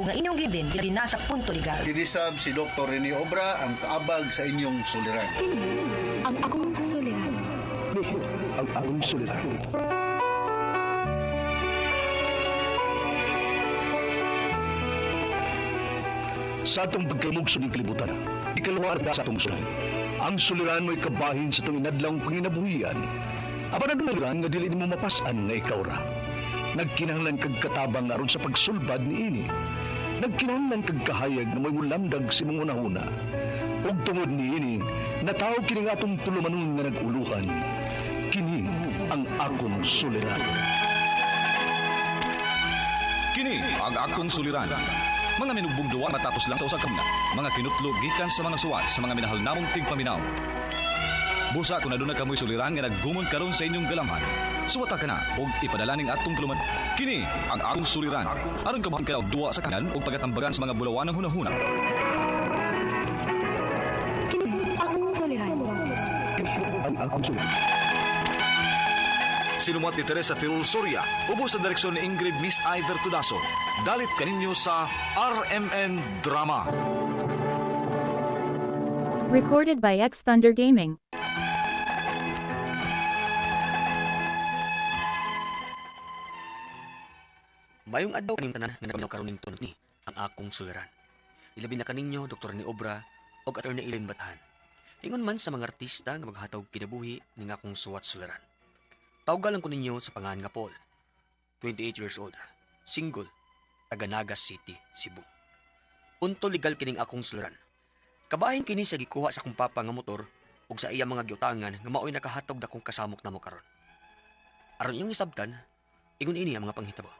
Ug ang inyong gibilin nasa Punto Legal. Kinisab si Dr. Rene Obra ang kaabag sa inyong suliran. Kini ang akong suliran. Ang akong suliran. Sa atong pagkaymugso ng kalibutan, ikaluwa sa atong suliran. Ang suliran mo'y kabahin sa itong inadlang panginabuhian. Apan ang suliran nga dili nimo mapas-an nga ikaw ra. Nagkinahanglan kag katabang aron sa pagsulbad niini. Nagkinahanglan kag kahayag nga mo'y mulamdag sa imong hunahuna. Ug tungod niini, nataw kini nga atong tulumanon nga nag-uluhan. Kini ang akong suliran. Kini ang akong suliran. Mga minugbong duwa matapos lang sa usa ka mga, mga kinutlo gikan sa mga suwat sa mga minahal namong tigpaminaw. Busa kung aduna kamoy suliran nga naggumon karon sa inyong galamhan. Suwata ka na og ipadala ning atong tuluman. Kini ang akong suliran. Aron kabuhan ka og duwa sa kanan ug pagatambagan sa mga bulawan ng hunahuna. Kini ang akong suliran. Ang akong suliran. Sinumuat ni Teresa Tirul Soria, ubos sa direksyon ni Ingrid Miss Iver Tudaso. Dalit kaninyo sa RMN Drama. Recorded by X Thunder Gaming. Mayong adlaw kaning tanan nga nagaminaw karon ning tunog ni ang akong suliran. Ilabi na kaninyo Dr. ni Obra og Attorney Eileen Batahan. Ingon man sa mga artista nga maghatag kinabuhi ning akong suwat suliran. Tawgalan ko ninyo sa pangalan nga Paul. 28 years old, single, taga Naga City, Cebu. Punto legal kining akong suliran. Kabahin kini sa gikuha sa akong papa nga motor ug sa iya mga giutangan nga maoy nakahatog dakong kasamok namo karon. Aron iyong isabtan, ingon ini ang mga panghitabo.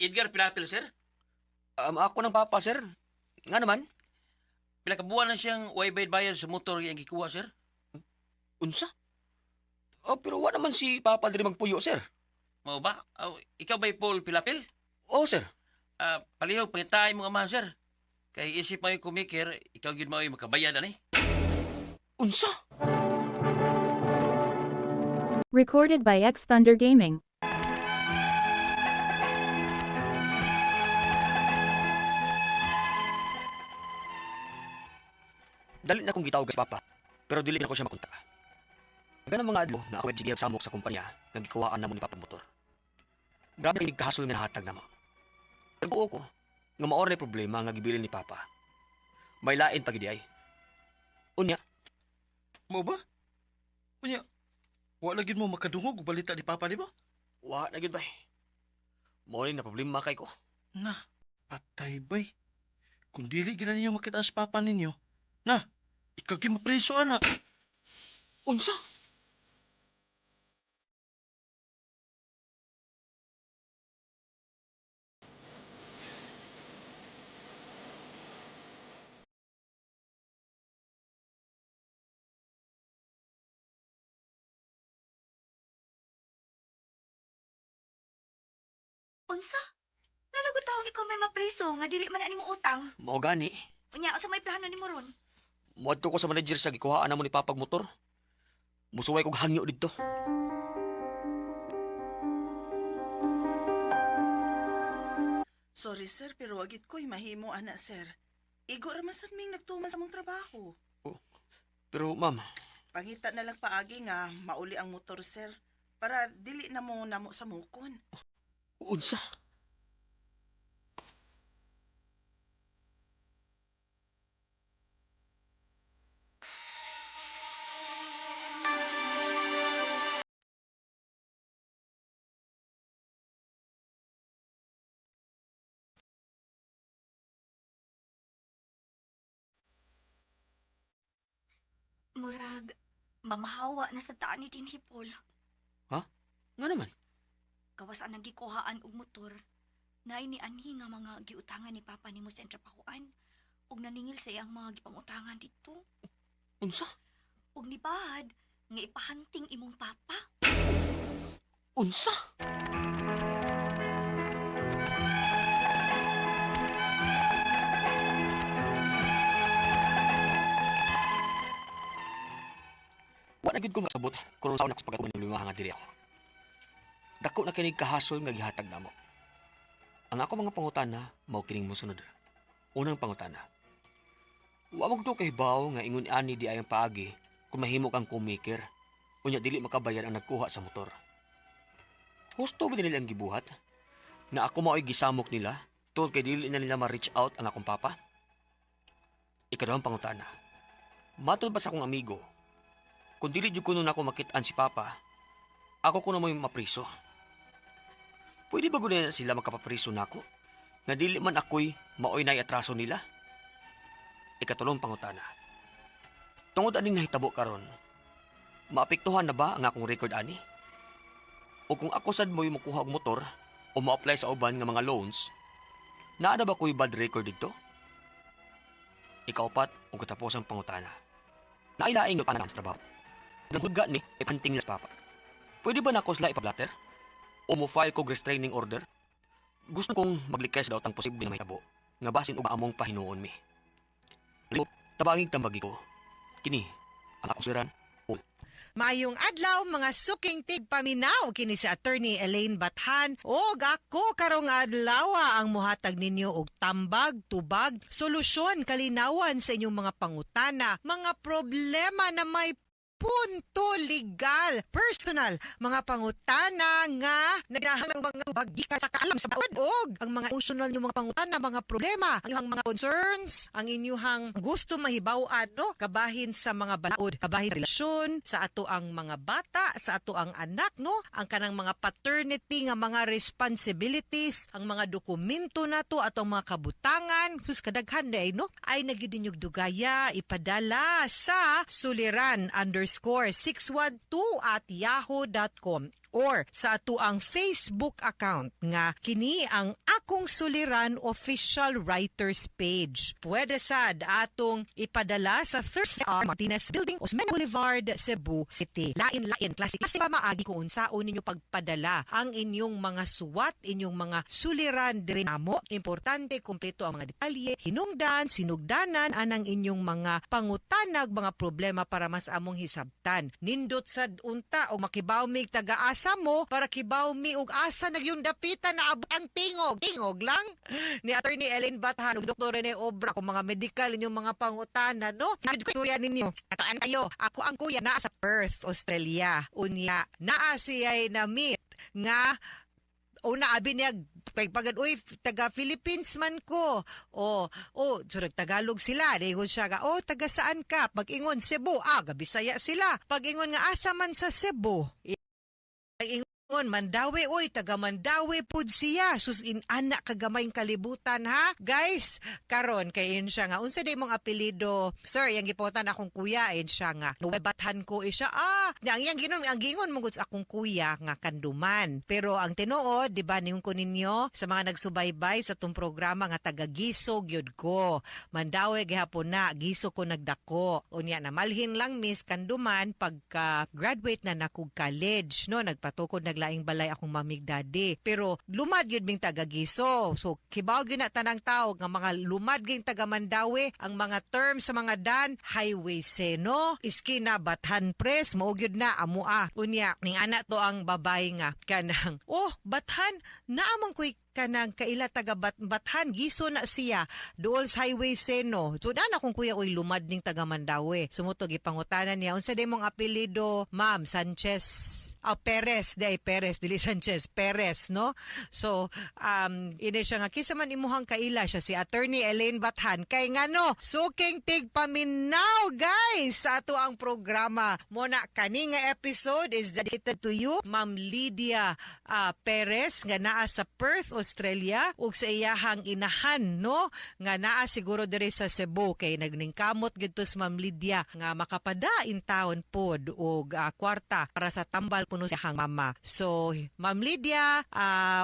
Edgar Pilapil, sir? Ako ng papa, sir. Nga naman. Pila ka buwan na siyang way bayad sa motor yang gikuha, sir? Unsa? Oh, pero wa naman si papa diri magpuyo, sir. Mao ba? Aw, ikaw ba'y Paul Pilapil? Oh, sir. Palihog, pangitay mong amahan, sir. Kay isip mo yung kumikir, ikaw gyud mao'y makabayad, ani? Unsa? Recorded by X Thunder Gaming. Dali na akong gitawag sa papa, pero dili na ko siya makontak. Ganang mga adlaw na ako ay samok sa kumpanya nga gikuhaan namo ni papa motor. Grabe kay kahasol nga nahatag namo. Nagbuo ko nga mao ra problema nga gibilin ni papa. May lain pa gid ay. Unya, Mao ba? Unya, wala gyud mo makadungog og balita ni Papa, di ba? Wa na gyud bay. Mao ni na problema kay ko. Na, patay bay. Kung dili gyud na ninyo makita sa Papa ninyo, na, ikaw gyud mapreso, ana. Unsa? Unsa? Nalagot tawag ikaw may mapreso nga dili man ani mo utang. Mao gani. Unya, unsa may plano nimo ron? Muadto ko sa manager sa gikuhaan namo ni papag motor. Musuway kog hangyo didto. Sorry sir, pero wagit ko'y mahimo ana sir. Igo ra man sad ming nagtuman sa mong trabaho. Pero ma'am, Pangita na lang paagi nga mauli ang motor sir para dili na mo namo sa mukon. Unsa? Murag mamahawa na sa taan ni Dinhi Paul. Nga naman. Gawas ang nagikuhaan og motor. Naay ni anhi nga mga giutangan ni Papa nimo sa trabahoan ug naningil sa iyang mga gipangutangan didto. Unsa? Ug nibahad nga ipahanting imong papa. Unsa? Wa na gyud ko masabot kung unsaon ako sa pagkatuman ng lima nga diri ako. Dako na kinig kahasol nga gihatag namo. Ang ako mga pangutana mao kining mosunod. Unang pangutana. Wa mo gud kahibaw nga ingon ani di ay ang paagi kung mahimo kang kumiker. Unya dili makabayad ang nagkuha sa motor. Husto ba nila ang gibuhat? Na ako mao'y gisamok nila tungod kay dili na nila ma-reach out ang akong papa? Ikaduhang pangutana. Matod ba sa akong amigo? Kung dili jud kuno nako makit-an si papa, ako kuno mo'y mapriso. Pwede ba gud na sila makapapriso nako? Nga dili man ako'y maoy na'y atraso nila? Ikatulong pangutana. Tungod aning nahitabo karon, maapektuhan na ba ang akong record ani? O kung ako sad mo'y mukuha og motor o mo-apply sa uban nga mga loans, naa na ba ko'y bad record didto? Ikaupat ug katapusang pangutana. Nailaing nga panang sa trabaho. Naghuga ni ipanting nila sa papa. Pwede ba nako sila ipablatter? O mo-file kog restraining order? Gusto kong maglikay sa daotang posible na mahitabo nga basin og among pahinuon mi. Libo, tabangig tambagi ko. Kini ang akong suliran. Maayong adlaw mga suking tigpaminaw kini si Attorney Elaine Bathan og ako karong adlaw ang muhatag ninyo og tambag, tubag, solusyon, kalinawan sa inyong mga pangutana, mga problema na may punto legal, personal, mga pangutana nga nagahangad og mga tubag gikan sa kaalam sa bawad og ang mga emotional yung mga pangutana, mga problema, ang inyong mga concerns, ang inyong gusto mahibaw-an, no? Kabahin sa mga balaod, kabahin sa relasyon, sa ato ang mga bata, sa ato ang anak, no? Ang kanang mga paternity nga mga responsibilities, ang mga dokumento nato atong mga kabutangan, sus kadaghan na no? Ay nagyud ninyong dugaya ipadala sa suliran_612@yahoo.com. Or sa atoang Facebook account nga kini ang Akong Suliran Official Writers Page. Pwede sad atong ipadala sa 3rd R. Martinez Building, Osmeña Boulevard, Cebu City. Lain-lain, klase klase pamaagi kung unsaon ninyo pagpadala ang inyong mga suwat, inyong mga suliran diri namo. Importante, kumpleto ang mga detalye, hinungdan, sinugdanan anang inyong mga pangutanag, mga problema para mas among hisabtan. Nindot sad unta og makibaw mig taga-asa mo para kibaw mi og asa nagyung dapitan na abot ang tingog. Tingog lang ni Attorney Ellen Bathan ug Dr. Rene Obra kung mga medical inyong mga pangutana, no? Istorya ninyo. Ataan kayo. Ako ang kuya naa sa Perth, Australia. Unya, naa siya'y na-meet nga una abi niya kay pagad, "Uy, taga Philippines man ko." Oh, so nagtagalog sila. Ingon siya ga, "Oh, taga saan ka?" Pag ingon Cebu, ah, gabisaya sila. Pag ingon nga asa man sa Cebu, ingon Mandaue. Uy, taga Mandaue pud siya. Sus, in ana kagamayng kalibutan ha. Guys, karon kay in siya nga, "Unsa day mong apelyido, sir?" Yang gipotan akong kuya, in siya nga, "Bathan ko." Eh, siya, ah, ang iyang ginon, ang gingon mo sa akong kuya nga Kanduman. Pero ang tinuod, di ba, ningon ko ninyo sa mga nagsubaybay sa tong programa nga taga Giso gyud ko. Mandaue gihapon na, Giso ko nagdako. Unya na malhin lang miss Kanduman pagka graduate na nakog college, no, nagpatukod naglaing balay akong mamig daddy. Pero lumad yun ming taga Giso. So kibaw gyud na tanang tao nga mga lumad gyud taga Mandaue, ang mga terms sa mga dan, Highway Seno, Iskina, Bathan Press, mao gyud na amua. Unya ning ana to ang babay nga kanang, "Oh, Bathan, naamang ko'y kanang kaila taga Bathan, Giso na siya, duol sa Highway Seno." So dana akong kuya, "Oy, lumad ning taga Mandaue." Sumuto gipangutanan niya, "Unsa day mong apelyido, ma'am?" "Sanchez." Oh, Perez, di ay Perez, dili Sanchez, Perez, no? So, ine siya nga, "Kisa man imuhang kaila?" Siya si Attorney Elaine Bathan. Kay ngano, suking tig paminaw, guys, sa ato ang programa. Muna, kani nga episode is dedicated to you, Ma'am Lydia Perez, nga naa sa Perth, Australia, ug sa iyahang inahan, no? Nga naa siguro diri sa Cebu, kay nagningkamot gid to si Ma'am Lydia nga makapadain taon pod og kwarta para sa tambal kuno sa iyahang mama. So, Ma'am Lydia,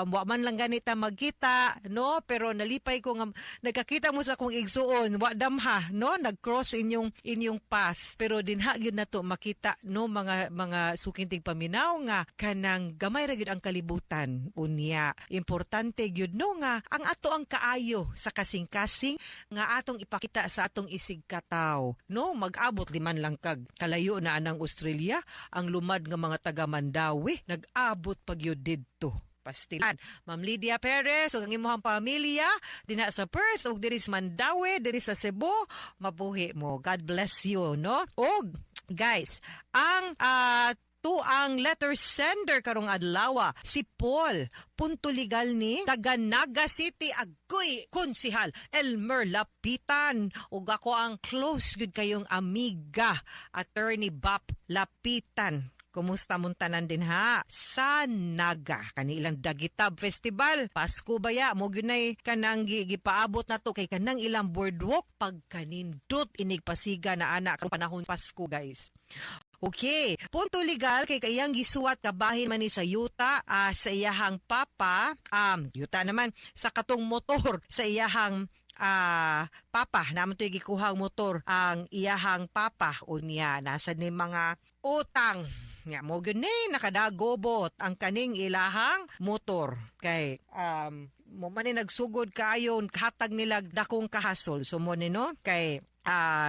wa man lang ganita magkita, no? Pero nalipay ko nga nagkakita mo sa akong igsuon, wa damha, no? Nag-cross inyong inyong path. Pero dinha gyud nato makita, no, mga suking tigpaminaw nga kanang gamay ra gyud ang kalibutan. Unya, importante gyud, no, nga ang ato ang kaayo sa kasing-kasing nga atong ipakita sa atong isig kataw, no? Mag-abot liman lang kag kalayo na anang Australia, ang lumad nga mga taga Mandaue nag-abot pag yun didto. Pastilan. Ma'am Lydia Perez ug ang imong pamilya dinha sa Perth ug diri sa Mandaue, diri sa Cebu, mabuhi mo. God bless you, no? Og guys, ang tuang letter sender karong adlaw, si Paul Punto Legal ni taga Naga City. Agoy, Konsihal Elmer Lapitan, ug ako ang close gud kayong amiga, Attorney Bap Lapitan. Kumusta mong tanan din ha? Sa Naga, kani ilang Dagitab Festival. Pasko baya, mo gyud kanang gipaabot na to kay kanang ilang boardwalk pagkanindot inig pasiga na ana karong panahon Pasko, guys. Okay, Punto Legal kay kayang gisuwat kabahin man ni sa yuta sa iyahang papa, yuta naman sa katong motor sa iyahang papa, naman to'y gikuhang motor ang iyahang papa. Unya nasa ni mga utang nga mo gyud ni nakadagobot ang kaning ilahang motor kay mo man ni nagsugod kaayon hatag nila dakong kahasol. So mo ni, no, kay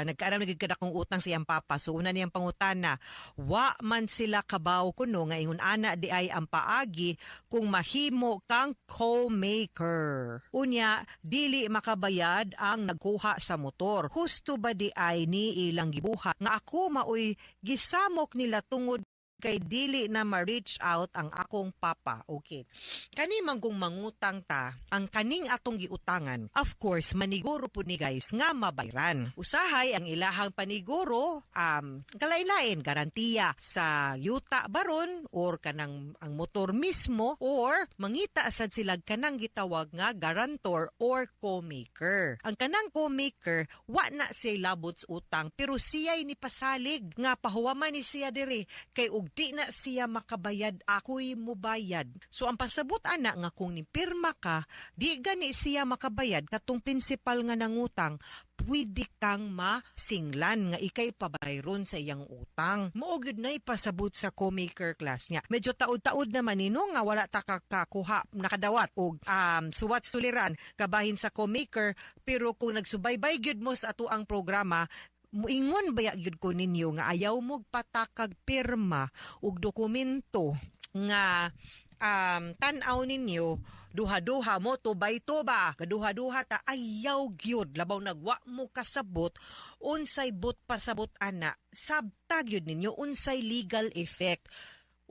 nagkaaram na gyud kadakong utang sa iyang papa. So una niyang pangutana, wa man sila kabaw kuno nga ingon ana di ay ang paagi kung mahimo kang co-maker. Unya dili makabayad ang nagkuha sa motor. Husto ba di ay ni ilang gibuhat nga ako maoy gisamok nila tungod kay dili na ma-reach out ang akong papa? Okay. Kani man kung mangutang ta, ang kaning atong giutangan, of course, maniguro po ni, guys, nga mabayran. Usahay ang ilahang paniguro, kalain-lain, garantiya sa yuta baron or kanang ang motor mismo or mangita sad sila kanang gitawag nga guarantor or co-maker. Ang kanang co-maker, wa na siya labot sa utang pero siya'y ni pasalig nga pahuwaman ni siya diri kay og Ug di na siya makabayad, ako'y mubayad. So ang pasabot ana nga kung nipirma ka, di gani siya makabayad katong principal nga nangutang, pwede kang masinglan nga ikay pabayron sa iyang utang. Mao gyud na ipasabot sa co-maker class niya. Medyo taod-taod naman nino nga wala ta kakakuha nakadawat og suwat suliran kabahin sa co-maker, pero kung nagsubaybay gyud mo sa ato ang programa, muingon baya gyud ko ninyo nga ayaw mo patakag pirma og dokumento nga tan-aw ninyo duha-duha mo tubay tuba kaduha-duha ta, ayaw gyud, labaw nagwa mo kasabot unsay but pasabot ana. Sabta gyud ninyo unsay legal effect,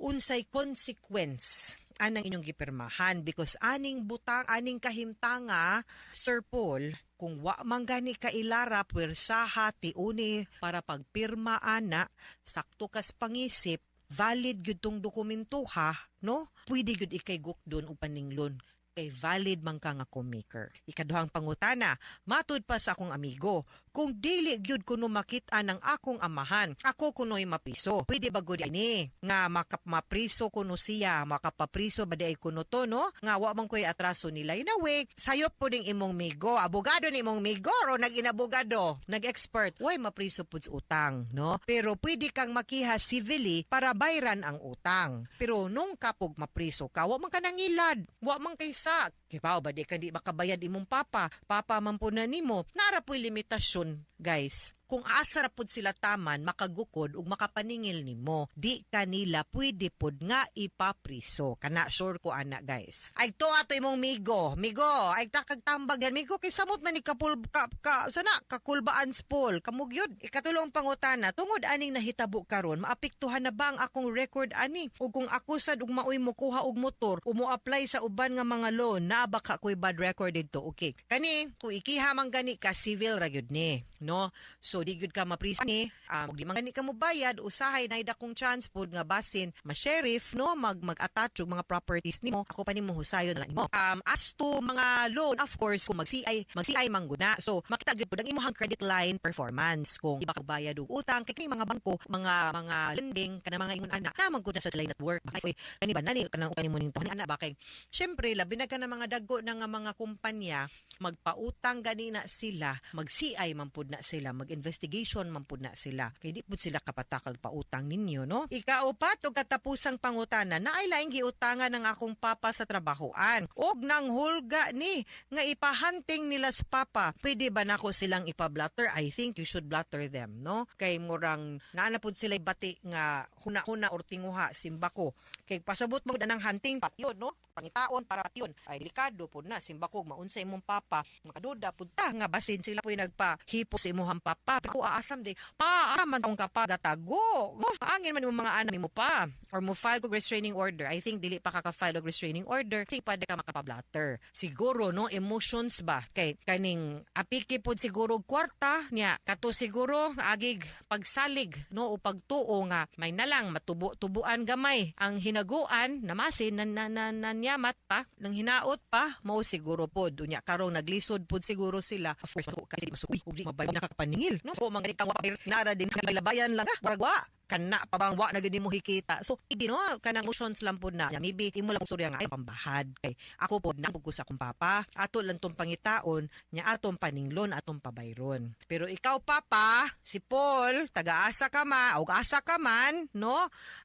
unsay consequence anang inyong gipirmahan, because aning butang, aning kahimtanga, Sir Paul, kung wa man gani kailara puwersaha tiuni para pagpirma ana, sakto kas pangisip, valid gyud tong dokumento ha, no? Pwede gyud ikay gukdon o paninglon kay valid man ka nga co-maker. Ikaduhang pangutana, matud pa sa akong amigo, kung dili gyud kuno makit-an ang akong amahan, ako kuno'y mapriso. Pwede ba gud ini nga mapriso kuno siya, makapapriso ba di ay kuno to, no? Nga wa man ko'y atraso nila. In a way, sayop po ning imong migo, abogado ni imong migo ro nag-inabogado, nag-expert, way mapriso pud sa utang, no? Pero pwede kang makiha civilly para bayran ang utang. Pero nung kapog mapriso ka, wa man ka nangilad, wa man kay sa kibaw ba di ka di makabayad imong papa, papa man po na nimo. Nara po'y limitasyon, guys. Kung asa ra pud sila taman makagukod ug makapaningil nimo, di kanila pwede pud nga ipapriso. Kana sure ko ana, guys. Ay to ato imong migo. Migo, ay takagtambag yan migo kay samot man ni kapul ka, ka sana kakulbaan spol. Kamugyod. Ikatulong pangutana, tungod aning nahitabo karon, maapektuhan na ba ang akong record ani? Ug kung ako sad ug maoy mokuha og motor o mo-apply sa uban nga mga loan, naa ba ka ko'y bad record didto? Okay. Kani, kung ikiha man gani ka, civil ra gyud ni, no? So di gyud ka maprisa ni, di man gani ka mobayad, usahay na dakong chance pod nga basin ma-sheriff, no, mag-attach og mga properties nimo. Ako pa nimo husayon na lang nimo. As to mga loan, of course, kung mag-CI, mag-CI man gud na. So makita gyud pud ang imong credit line performance kung di ba ka bayad og utang kay kini mga bangko, mga lending kana mga ingon ana, na man gud na sa line network. Ay, kani ba nani kanang utang nimo ning ana ba kay syempre labi na ka na mga dagko na nga mga kumpanya, magpautang gani na sila, mag-CI man pud na sila, mag-investigation man pud na sila. Kay di pud sila kapatakag pautang ninyo, no? Ikaupat og katapusang pangutana, naay laing giutangan ng akong papa sa trabahoan. Og nang hulga ni nga ipahunting nila sa papa. Pwede ba nako silang ipa-blotter? I think you should blotter them, no? Kay murang naa na pud sila bati nga huna-huna or tinguha simbako. Kay pasabot mo anang hunting patyon, no? Pangitaon para patyon. Ay delikado pud na simbako maunsa imong papa, makaduda pud ta nga basin sila po'y nagpahipo sa imong papa. Ako aasam di pa man tong kapagatago. No, angin man imong mga anak nimo pa or mo file og restraining order. I think dili pa ka file og restraining order. Think pwede ka makapa-blotter. Siguro, no, emotions ba kay kaning apiki pud siguro og kwarta niya kato, siguro agig pagsalig, no, o pagtuo nga may nalang matubo-tubuan gamay ang hinaguan namasin na, na, na, nanyamat pa nang hinaot pa mao siguro pod. Unya karong naglisod pod siguro sila, of course kasi masukoy ug di mabay nakapaningil, no? So mga kang nara din labayan lang ka, murag wa kana pa bang wa na gid mo hikita. So hindi, no, kanang emotions lang pod na. Maybe imo lang storya nga ay pambahad kay ako pod nang ko sa akong papa, ato lang tong pangitaon nya, atong paninglon, atong pabayron. Pero ikaw papa, si Paul, taga-asa ka ma og asa ka man, no,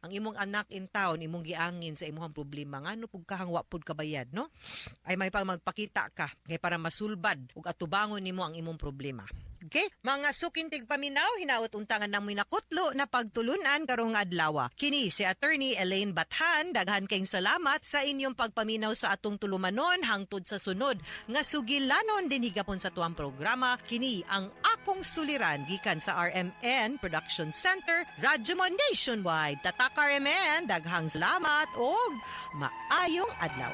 ang imong anak in town imong giangin sa imong problema, ngano pug kahang wa pud kabayad, no? Ay may pag magpakita ka kay para masulbad ug atubangon nimo ang imong problema. Okay? Mga suking tigpaminaw, hinaot untangan namoy nakutlo na pagtulunan karong adlaw. Kini si Attorney Elaine Bathan, daghan kayong salamat sa inyong pagpaminaw sa atong tulumanon hangtod sa sunod nga sugilanon dinhi gapon sa tuang programa. Kini ang Akong Suliran gikan sa RMN Production Center, Radyo Mo Nationwide. Tatak RMN, daghang salamat og maayong adlaw.